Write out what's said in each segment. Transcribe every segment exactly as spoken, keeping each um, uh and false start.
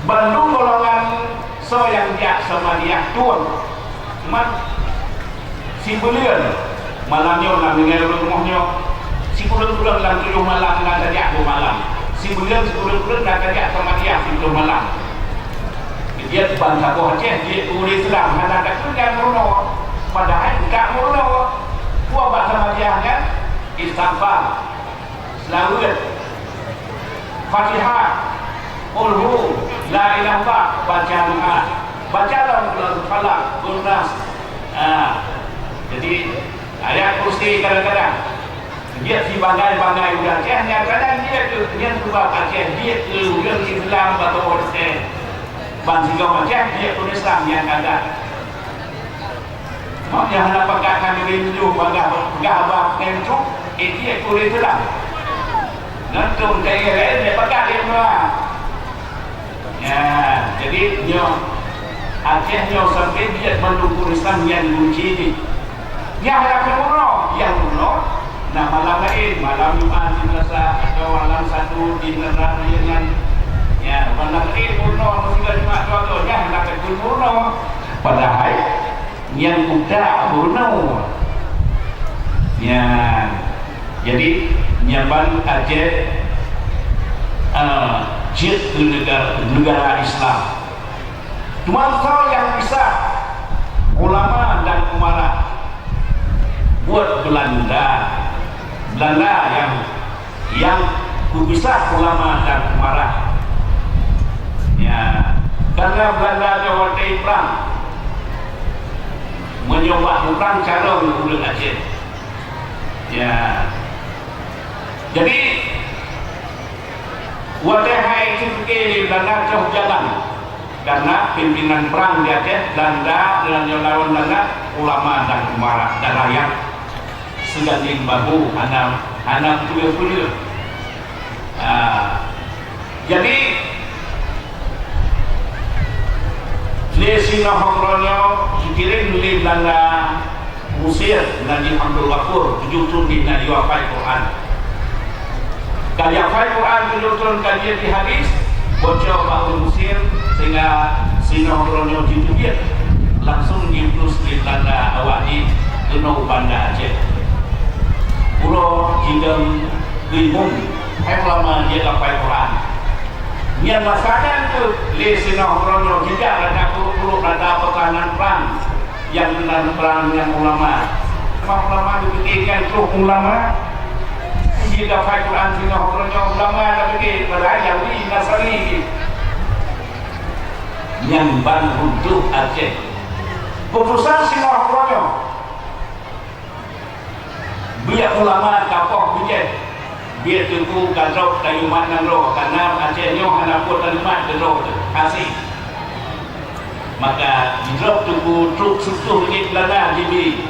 Bandum golongan soe nyang jak Samadiyah tueng. Mat sibuleuen malam nyoe lam tinggai rumoh nyoe. Sikureueng-kureueng lam tujoh malam na tajak dua malam. Sibuleuen sikureueng-kureueng na tajak Samadiyah tujoh malam. Jeuet ban saboh Aceh, jeuet ureueng Islam, hana takheun nyang meurunoe. Padahai ka meurunoe. Buet bak Samadiyah nyan istighfar. Seulaweuet, Fatihah, Qulhu, La ilaha illallah, baca doa. Baca lam Qul Falaq, Qul Nas. Ha. Jadi, ayat kursi kadang-kadang. Jeuet sibagai-bagai ureueng Aceh, nyang kadang jeuet keu, nyang keubah Aceh, jeuet keu ureueng Islam atau Aceh. Ban sigom Aceh, jeuet keu Islam nyang kadang. Mak nyang hana pakat hana rindu bagah, bagah abah nyan tu, eh, dia kulit tu lah. Ngantung kaya lain dia pakat dia meulah. Ya, jadi nyoe Aceh nyoe sampai dia mandum urusan yang kunci ni. Yang hana keunoe, yang keunoe, nah, malam lain, malam Jumat di Meunasah atau malam Sabtu di Meunasah, ya, malam lain keunoe, mesti Jumat tu, ya, hana keunoe. Padahai nyang utak bunoe. Nyan. Jadi, nyan ban Aceh, ah, jeuet keu negara, negara Islam. Teuma soe nyang pisah ulama dan umara? Buet Belanda. Belanda nyang nyang kupisah ulama dan umara. Ya, karena Belanda nyoe watèe prang, meunyoe bak prang carông ureueng Aceh. Ya. Jadi, watèe hai sipike lé Belanda cok jalan. Karena pimpinan perang di Aceh, Belanda, dan yang lawan Belanda, ulama dan umara dan rakyat segandeng bahu, hana, hana peue-peue. Ah, jadi, lé sinoe uroe nyoe, jikirém lé Belanda, Mesir, Nabi Abdul Ghafur, tujoh thon di na yue hafai Quran. Ka yue hafai Quran tujoh thon, ka jeuet di hadis, bocor bak ureueng Mesir, sehingga sinoe uroe nyoe jiteubiet, langsung jiutus di Belanda awak jih keunoe Banda Aceh. Uroe jidong keu imum, hai ulama jeuet hafai Quran. Nyan masa nyan keuh lé sinoe uroe nyoe jijak rata puruk-puruk rata pertahanan prang. Nyang meunan prang nyan ulama. Teuma ulama geupike nyan troh ulama. Jih ka hafai Quran singoh, uroe nyoe ulama tapike, padahai Yahudi, Nasrani jih. Nyan ban runtuh Aceh. Putusan singoh uroe nyoe. Biak ulama kapoh bijéh. Biak teungku ka drop tayue mat nanggroe, karna Aceh nyoe hana peue taneuk mat keudroe teuh, hasé. Maka jidrop teungku trok siplôh ringgit Belanda jibri.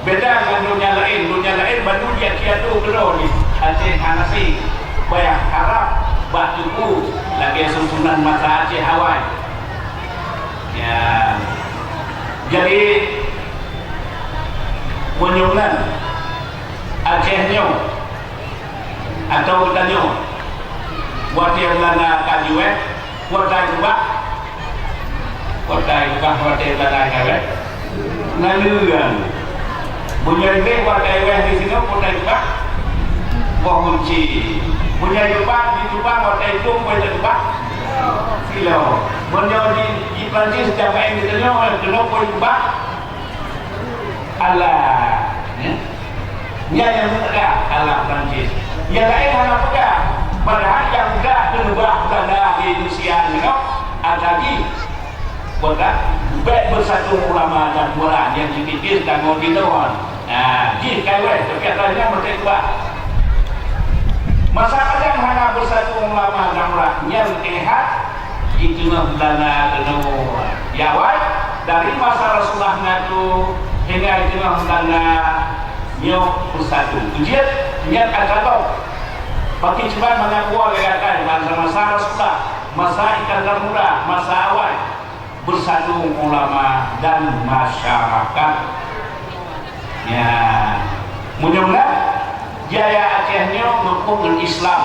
Beda ngon donya laén, donya laén bandum jiaku keudroe jih. Aceh hana hasé. Payah harab bak teungku lagèe susunan masa Aceh awai. Ya. Jadi, meunyoe nan Aceh nyoe atau geutanyoe, watèe Belanda ka jiwéh, watèe geubah, watèe geubah, watèe Belanda ka wéh, naleueng. Meunyoe leubeh watèe wéh di sinoe, watèe geubah, boh gunci. Meunyoe geubah, di geubah, watèe dum, watèe geubah, silo. Meunyoe di, di Perancis, jamèe geutanyoe, keunoe, watèe geubah, Allah, ya. Nyan nyang meuteugah Allah Perancis. Nyang laén hana peugah. Padahai nyang peugah keuneubah Belanda di Indonesia nyoe, ata jih. Peugah, bèk beusatu ulama dan murah nyang jipike tanggong jinoe. Nah, jih kai wéh, tapi ata nyan meuteugah. Masa kadang hana beusatu ulama dan murah nyang tehat. Di teungoh Belanda keunoe. Ya, wai, dari masa Rasulullah nyan tu hingga di teungoh Belanda nyoe beusatu. Jeuet nyan ata gob. Bagi cuba mangat buah lé gatai masa, masa Rasulullah, masa Iskandar Muda, masa awai beusatu ulama dan masyarakat. Ya, meunyoe na jaya Aceh nyoe meupông ngon Islam.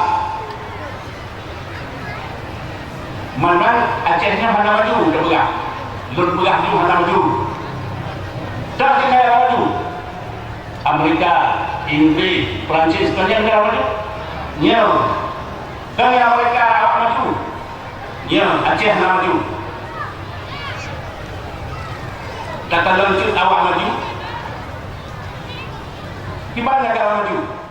Man-man Aceh nyoe hana maju, tapeugah. Lôn peugah nyoe hana maju. Dak tinggai hana maju. Amerika, Inggris, Perancis, nyan hana maju. Nyoe. Kan Amerika awak maju. Nyoe, Aceh hana maju. Takalon cit awak maju. Kiban negara maju.